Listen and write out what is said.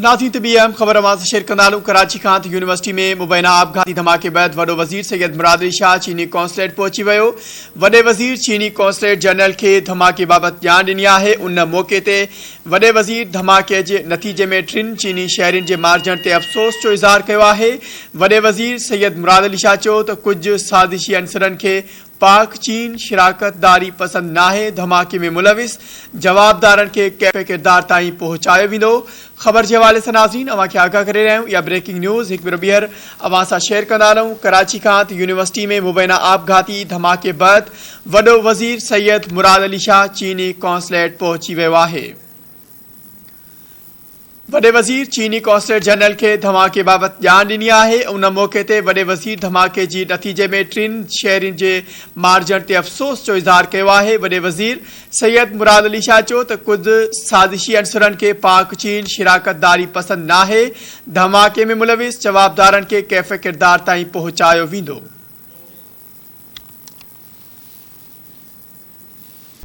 ناظرين ته ٻي اهم خبر اوهان سان شيئر ڪندا هلون ڪراچي کان ته يونيورسٽي ۾ مبينا آپگهاتي ڌماڪي بعد وڏو وزير سيد مراد علي شاهه چيني قونصليٽ پهچي ويو وڏي وزير چيني قونصليٽ جنرل کي ڌماڪي بابت ڄاڻ ڏني آهي ان موقعي تي وڏي وزير ڌماڪي جي نتيجي ۾ ٽن چيني شهرين جي مارجڻ تي افسوس جو اظهار ڪيو آهي وڏي وزير سيد مراد علي شاهه چيو ته ڪجهه سازشي عنصرن کي پاڪ چين شراڪت داري پسند ناهي، ڌماڪي ۾ ملوث جوابدارن کي ڪيفي ڪردار تائين پهچايو ويندو. خبر جي حوالي سان ناظرين اوهان کي آگاهه ڪري رهيا آهيون اها بريڪنگ نيوز هڪ ڀيرو ٻيهر اوهان سان شيئر ڪندا هلون ڪراچي کان ته يونيورسٽي ۾ مبينا آپگهاتي ڌماڪي بعد وڏو وزير سيد مراد علي شاهه چيني قونصليٽ پهچي ويو آهي. وڏي وزير چيني قونصليٽ جنرل کي ڌماڪي بابت ڄاڻ ڏني آهي، ان موقعي تي وڏي وزير ڌماڪي جي نتيجي ۾ ٽن شهرين جي مارجڻ تي افسوس جو اظهار ڪيو آهي، وڏي وزير سيد مراد علي شاهه چيو ته ڪجهه سازشي عنصرن کي پاڪ چين شراڪت داري پسند ناهي، ڌماڪي ۾ ملوث جوابدارن کي ڪيف ڪردار تائين پهچايو ويندو.